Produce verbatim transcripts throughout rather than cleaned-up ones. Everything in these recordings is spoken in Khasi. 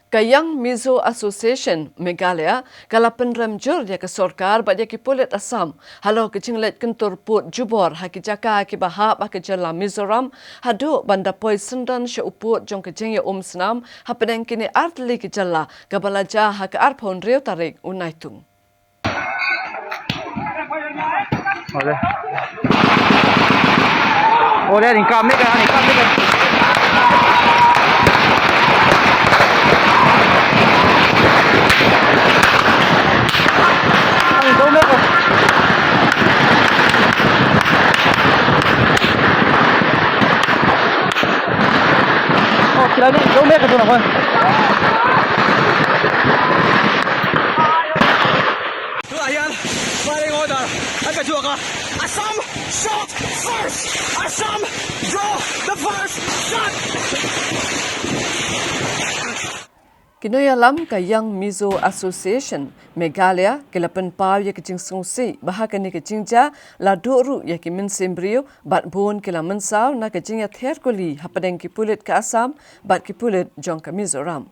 Ka Young Mizo Association Meghalaya ka la pynrem jur ïa ka sorkar bad ïa ki pulit Assam halor ka jingleit kyntur pud jubor ha ki jaka kiba hap ha ka jylla Mizoram, haduh ban da poi syndon sha u pud jong ka jingïaumsnam hapdeng kine artylli ki jylla kaba la jia ha ka arphew hynriew tarik u Naitung. Assam, shoot first! Assam, draw the first shot! Ki nongïalam ka Young Mizo Association Meghalaya ki la pynpaw ïa ka jingsngewsih ba ha kane ka jingjia la duh ruh ïa ki mynsiem briew bad bun ki la mynsaw na ka jingïather kuli hapdeng ki pulit ka Assam bad ki pulit jong ka Mizoram.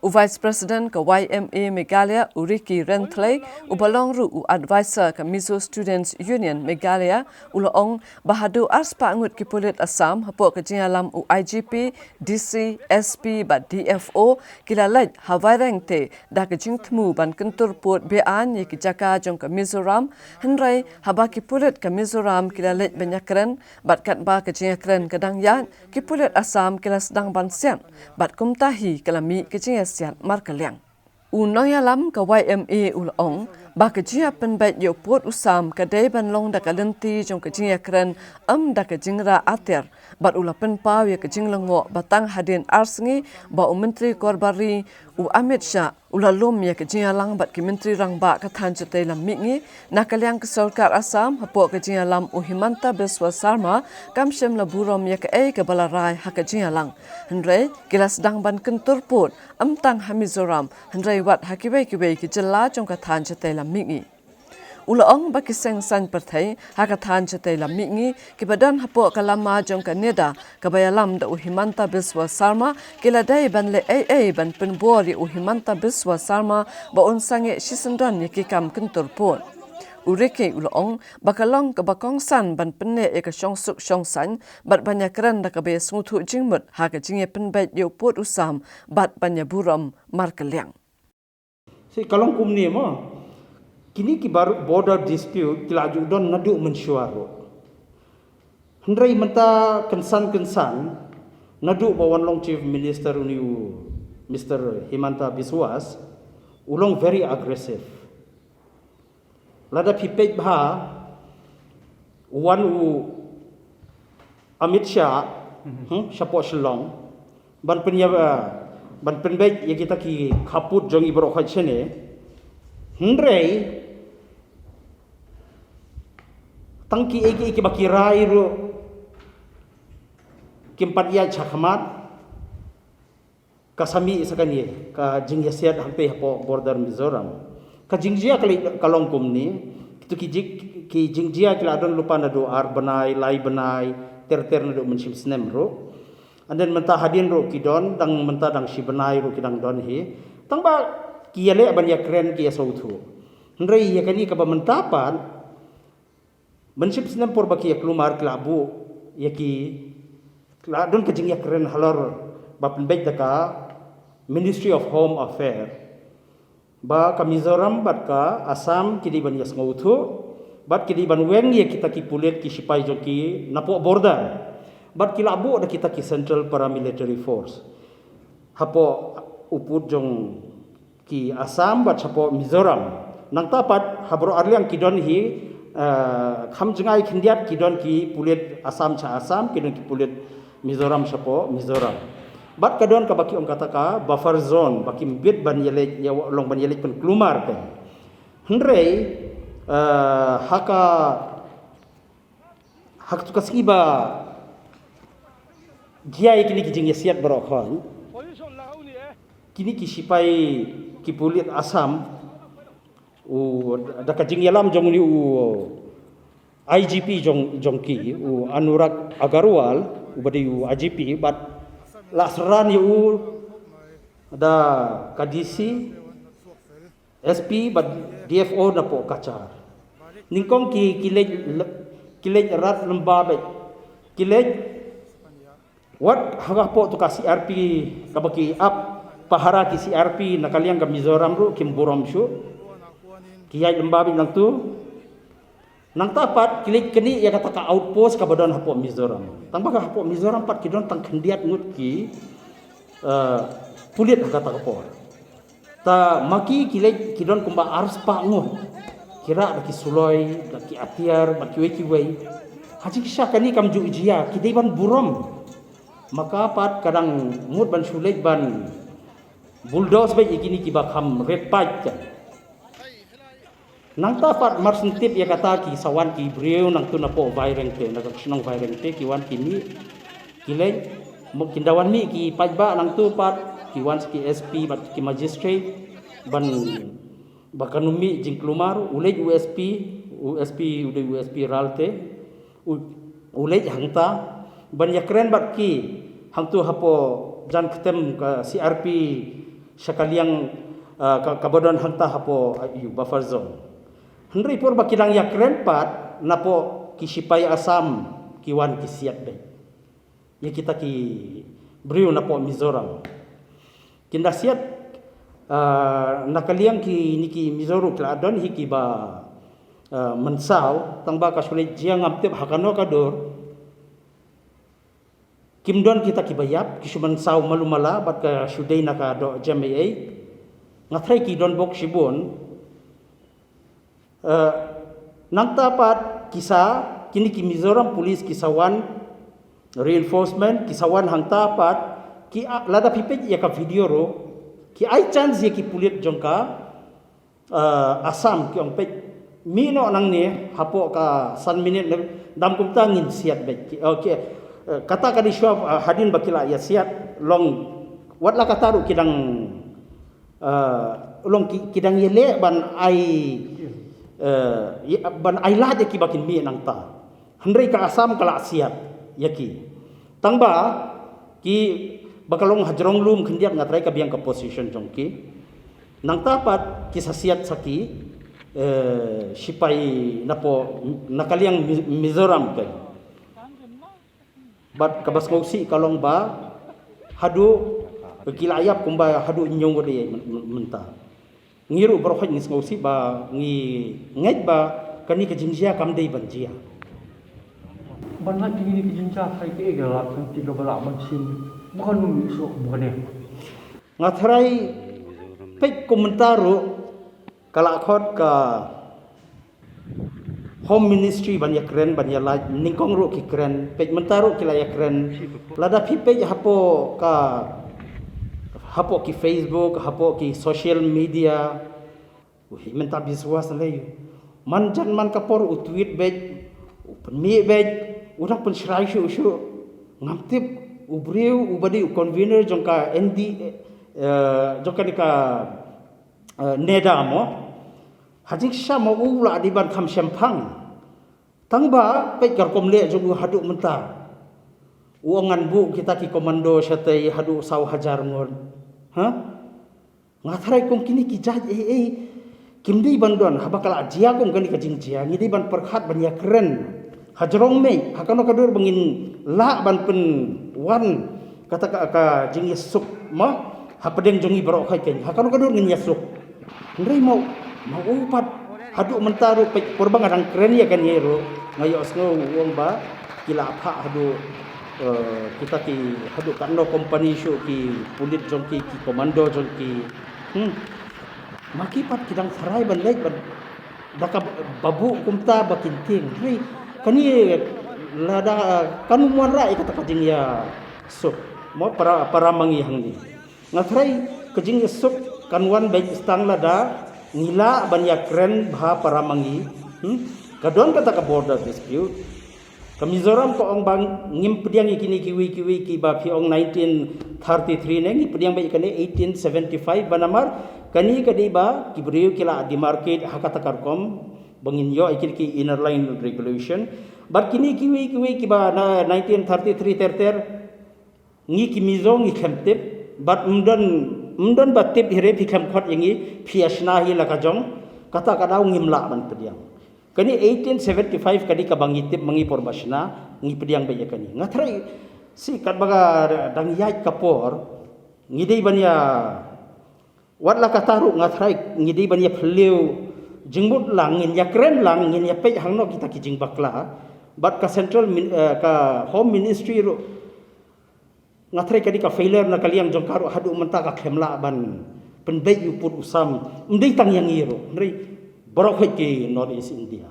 U Vice President ka Y M A Meghalaya, u Ricky Rensley, uba long ruh u advisor ka Mizo Students Union Meghalaya, u la ong ba haduh arspah ngut ki pulit Assam hapoh ka jingïalam u I G P, D C, S P bad D F O ki la leit ha wai reng te da ka jingthmu ban kyntur pud beaiñ ïa ki jaka jong ka Mizoram, hynrei haba ki pulit ka Mizoram ki la leit ban ïakren bad katba ka jingïakren ka dang ïaid, ki pulit Assam ki la sdang ban siat bad kumta hi ka la mih ka jingïasiat markylliang. U nongïalam ka Y M A u la ong ba ka jingïapynbeit ïa u pud u sam ka dei ban long da ka lynti jong ka jingïakren, ym da ka jingrah atiar, bad u la pynpaw ïa ka jinglyngngoh ba tang hadien ar sngi ba u Myntri Kabar Ri u Amit Shah u la lum ïa ka jingïalang bad ki Myntri Rangbah ka thaiñ shatei lam mihngi na ka liang ka sorkar Assam hapoh ka jingïalam u Himanta Biswa Sarma kam shym la burom ïa kaei kaba la rai ha ka jingïalang. Hynrei ki la sdang ban kyntur pud, ym tang ha Mizoram, hynrei wat ha kiwei kiwei ki jylla jong ka thaiñ shatei lam mihngi. U la ong ba ki seng saiñ pyrthei ha ka thaiñ shatei lam mihngi kiba don hapoh ka lama jong ka NEDA kaba ïalam da u Himanta Biswa Sarma ki la dei ban leh ei ei ban pynbor ïa u Himanta Biswa Sarma ba un sangeh shisyndon ïa ki kam kyntur pud. U Ricky u la ong ba ka long kaba kongsan ban pynneh ïa ka shongsuk shongsaiñ bad ban ïakren da kaba ïasngewthuh jingmut ha ka jingïapynbeit ïa u pud u sam bad ban ïaburom markylliang. Shi ka long kumne mo. Kine ki bar-, border dispute ki la ju don naduh mynshuwa ruh. Hynrei mynta kynsan kynsan naduh ba wan long Chief Minister une u Mister Himanta Biswas, u long very aggressive. Lada phi peit bha, u wan u Amit Shah, hmm, shapoh Shillong, ban pynïa, ban pynbeit ïa kita ki khappud jong i baroh khoit shane. Hynrei tang kiei kiei kiba ki rai ruh kim pat ïaid shakhmat. Ka sa mih sa kane ka jingïasiat hangtei hapoh border Mizoram. Ka jingjia ka lei ka long kumne, kitu ki jing, ki jingjia ki la don lypa naduh ar bnai, lai bnai, ter ter naduh mynshem snem ruh. And then mynta hadien ruh ki don, dang mynta dang shi bnai ruh ki dang don hi. Tang ba ki ïaleh ban ïakren ki ïasngewthuh. Hynrei ïa kane kaba mynta pat, mynshem snem por ba ki ïaklumar ki la buh ïa ki, ki la don ka jingïakren halor ba pynbeit da ka Ministry of Home Affair ba ka Mizoram bad ka Assam ki dei ban ïasngewthuh bad ki dei ban weng ïa kita ki pulit ki shipai jong ki napoh border bad ki la buh da kita ki Central Paramilitary Force hapoh u pud jong ki Assam bad shapoh Mizoram. Nangta pat ha baroh arliang ki don hi, eh, kham jngai khyndiat ki don ki pulit Assam sha Assam, ki don ki pulit Mizoram shapoh Mizoram. Bad ka don kaba ki ong kata ka buffer zone, ba kim bit ban ïaleit, ïa long ban ïaleit pynkulmar pyn. Hynrei, eh, ha ka, ha katu ka sngi ba jia ïa kine ki jingïasiat baroh khoit, kine ki shipai ki pulit Assam, u, da ka jingïalam jong une u I G P jong, jong ki, u Anurag Agarwal, uba dei u I G P, bad la synran ïa u da ka D C, S P bad D F O napoh Cachar. Nyngkong ki ki leit, ki leit rat lem ba bad ki leit wat ha ka poh tu ka C R P kaba ki ap pahara ki C R P na ka liang ka Mizoram ruh kim burom shuh. Ki ïaid lem ba bad nangtu. Nangta pat ki leit knieh ïa kata ka outpost kaba don hapoh Mizoram. Tang ba ka hapoh Mizoram pat ki don tang khyndiat ngut ki, eh, pulit ha kata ka por. Ta ma ki ki leit ki don kumba arspah ngut. Ki rah da ki suloi, da ki atiar, da kiwei kiwei. Ha jingshisha kane kam ju jia, ki dei ban burom. Ma ka pat ka dang mut ban shu leit ban bulldoze beit ïa kine kiba kham red paid kan. Nangta pat mar shen tip ïa kata ki sa wan ki briew nangtu napoh Vairengte, na ka shnong Vairengte ki wan ki mih, ki leit, mo kin da wan mih ki paidbah nangtu pat, ki wan sha ki S P bad ki magistrate, ban ba kan ym mih jingkulmar, u leit u S P, u S P u dei u S P Ralte, u, u leit hangta ban ïakren bad ki hangtu hapoh jan ktem ka C R P sha ka liang, ah, ka, kaba don hangta hapoh, ah, ïa u buffer zone. Hynrei por ba ki dang ïakren pat napoh ki shipai Assam ki wan ki siat beit ïa kita ki briew napoh Mizoram. Kin da siat, ah, na ka liang kine ki Mizo ruh ki la don hi kiba, ah, mynsaw, tang ba ka shu leit jia ngam tip ha kano ka dur. Kim don kita kiba ïap, ki shu mynsaw malu mala bad ka shu dei na ka doh jem ei ei. Nga tharai ki don bok shibun. Eh, nangta pat ki sa, kine ki Mizoram Police ki sa wan, reinforcement ki sa wan hangta pat, ki a, lada phi peit ïa ka video ruh, ki ai chance ïa ki pulit jong ka, eh, Assam ki ong peit, mih noh nangne hapoh ka san minit ne, dam kumta ngin siat beit. Ki, okay, eh, kata ka dei shuwa, eh, hadien ba ki la ïa siat, long, wat la kata ruh ki dang, eh, long ki, ki dang ïaleh ban ai, eh, ïa, ban ai lad ïa ki ba kin mih nangta. Hynrei ka Assam ka la siat ïa ki. Tang ba ki ba ka long hajrong lum khyndiat nga tharai ka biang ka position jong ki. Nangta pat ki sa siat sa ki, eh, shipai napoh na ka liang Mi-, Mizoram ka. Bad kaba sngewsih ka long ba haduh ki la ïap kumba haduh hynñiew ngut ïa myn-, myn-, mynta. Ngi ruh baroh ngi sngewsih ba ngi ngeit ba kane ka jingjia kam dei ban jia. Ban lait kine ki jingjia, kaei kaei ka lad ka lynti kaba lah ban shim, ba kan ym mih shuh ba ne. Nga tharai peit kum mynta ruh ka la khot ka Home Ministry ban ïakren, ban ïalait, nyngkong ruh ki kren, peit mynta ruh ki la ïakren. Lada phi peit hapoh ka, hapoh ki Facebook, hapoh ki social media. Uhi mynta biswas lei. Man jan man ka por u tweet beit, u pynmih beit, u dang pynshrai shuh shuh. Ngam tip u briew uba dei u convener jong ka N D, eh, jong kane ka, eh, NEDA mo. Ha jingshisha ma u la dei ban kham shemphang. Tang ba peit ka rukom leh jong u haduh mynta. U ong ngan buh kita ki komando shatei haduh saw hajar ngut. Ha? Nga tharai kum kine ki jait ei ei kim dei ban don, haba ka la jia kum kane ka jingjia, ngi dei ban pyrkhat ban ïakren hajrong mei, ha kano ka dur ba ngin lah ban pynwan kata ka, ka jingïasuk mo hapdeng jong ngi baroh, khein ha kano ka dur ngin ïasuk. Hynrei ma u, ma u pat haduh mynta ruh peit por ba nga dang kren ïa kane ruh nga ïohsngew u ong ba ki la phah haduh, eh, kita ki haduh katno company shuh ki pulit jong ki, ki komando jong ki. Hmm. Ma ki pat ki dang tharai ban leit ban da kaba buh kumta ba kin tieng. Hynrei kane lada kan ym wanrah ïa kata ka jingïasuk mo para, para ma ngi hangne. Nga tharai ka jingïasuk kan wan beit tang lada ngi lah ban ïakren bha para ma ngi. Hmm? Ka don kata ka border dispute. Ka Mizoram ka ong ba ngim pdiang ïa kine kiwei kiwei kiba phi ong nineteen thirty-three ne, ngi pdiang beit ïa kane eighteen seventy-five, ba namar kane ka dei ba ki briew ki la demarcate ha kata ka rukom ba ngin ïoh ïa kine ki Inner Line Regulation. Bad kine kiwei kiwei kiba na nineteen thirty-three ter ter, ngi ki Mizo ngi khlem tip, bad ym don Ym don ba tip hi re phi khlem khot ïa ngi, phi ïa shna hi la ka jong, kata ka daw ngim lah ban pdiang. Kane eighteen seventy-five ka dei kaba ngi tip ma ngi por ba shna, ngi pdiang beit ïa kane. Nga tharai, shi katba ka dang ïaid ka por, ngi dei ban ïa, wat la kata ruh nga tharai, ngi dei ban ïa phylliew jingmut lang, ngin ïa kren lang, ngin ïa peit hangno kita ki jingbakla. Bad ka central min-, eh, ka home ministry ruh, nga tharai ka dei ka failure na ka liang jong ka ruh, haduh mynta ka khlem lah ban pynbeit ïa u pud u sam. Ym dei tang ïa ngi ruh, hynrei baroh hi ki North East India.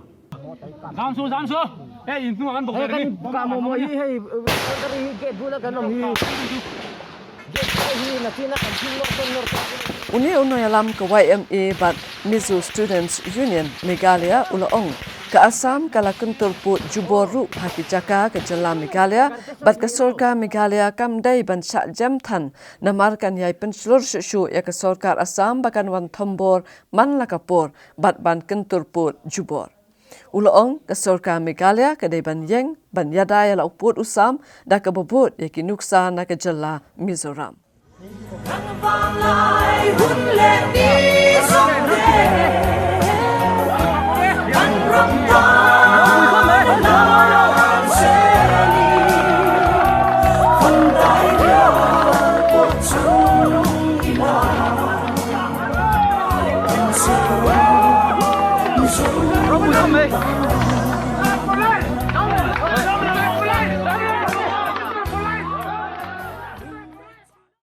Zamsu, zamsu. Eh, intu an bok. Eh, kan ka mo mo hi, hi, eh, kan ka ri hi, gate bula kan ong hi. Gate hi na tina kan jing nor kan nor. Une u nongïalam ka Y M A bad Mizo Students Union Meghalaya u la ong, ka Assam ka la kyntur pud jubor ruh ha ki jaka ka jylla Meghalaya, bad ka sorkar Meghalaya kam dei ban shah jem than, namar kan ïai pynshlur shuh shuh ïa ka sorkar Assam ba kan wan thombor man la ka por, bad ban kyntur pud jubor. U la ong, ka sorkar Meghalaya ka dei ban ïeng ban ïada ïa la u pud u sam da kaba bud ïa ki nuksa na ka jylla Mizoram.